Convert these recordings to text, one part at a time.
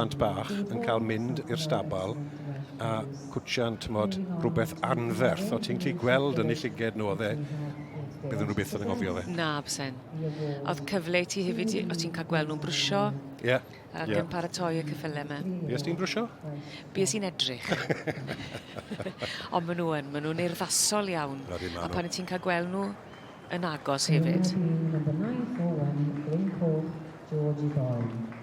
Plant bach yn cael mynd i'r stabal a cwtsian, t'mod, rhywbeth anferth. O ti'n gallu gweld yn eu llyged nhw oedd e, bydden nhw byth yn anghofio fe. Na, bysen. Oedd cyfle i ti hefyd, o ti'n cael gweld nhw'n brwsio. Ie. Yeah. Ac yeah. yn paratoi y cyffyle yma. Bues ti'n brwsio? Bues i'n edrych. Ond maen nhw yn, maen nhw'n urddasol iawn. A pan ti'n cael gweld nhw yn agos hefyd. Number 941, Glyn Coch, Georgie Boy.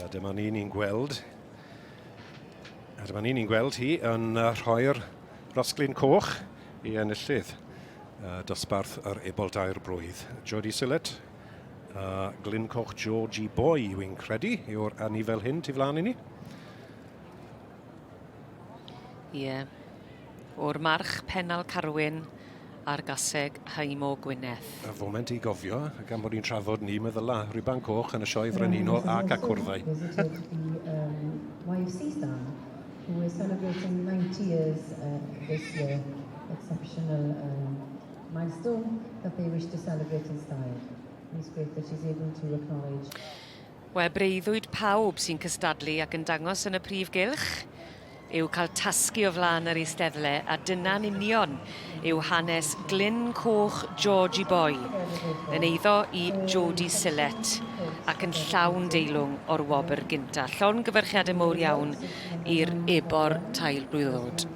A dyma ni ni'n gweld a dyma ni ni'n gweld hi yn rhoi'r rosglyn coch i enillydd dosbarth yr ebol dair blwydd. Jodie Sillett a Glyn Coch Georgie Boy yw'n credu yw'r anifel hyn tu flaen i ni. Ie. Yeah. O'r march Pennal Carwyn a'r gaseg Haimo Gwyneth. Y foment i gofio, gan bod ni'n trafod ni, meddyla, Rhuban Coch yn y Sioe Frenhinol ac Acwrddau. Visited the um, YFC stand, who is celebrating 90 years uh, this year. Exceptional um, milestone that they wish to celebrate in style. And it's great that she's able to acknowledge Wel, breuddwyd pawb sy'n cystadlu ac yn dangos yn y prif gylch yw cael tasgu o flaen yr eisteddle, a dyna'n union yw hanes Glyn Coch Georgie Boy, yn eiddo i Jodie Sillett, ac yn llawn deilwng o'r wobr gynta. Llongyfarchiadau mowr iawn i'r ebor tair blwydd oed.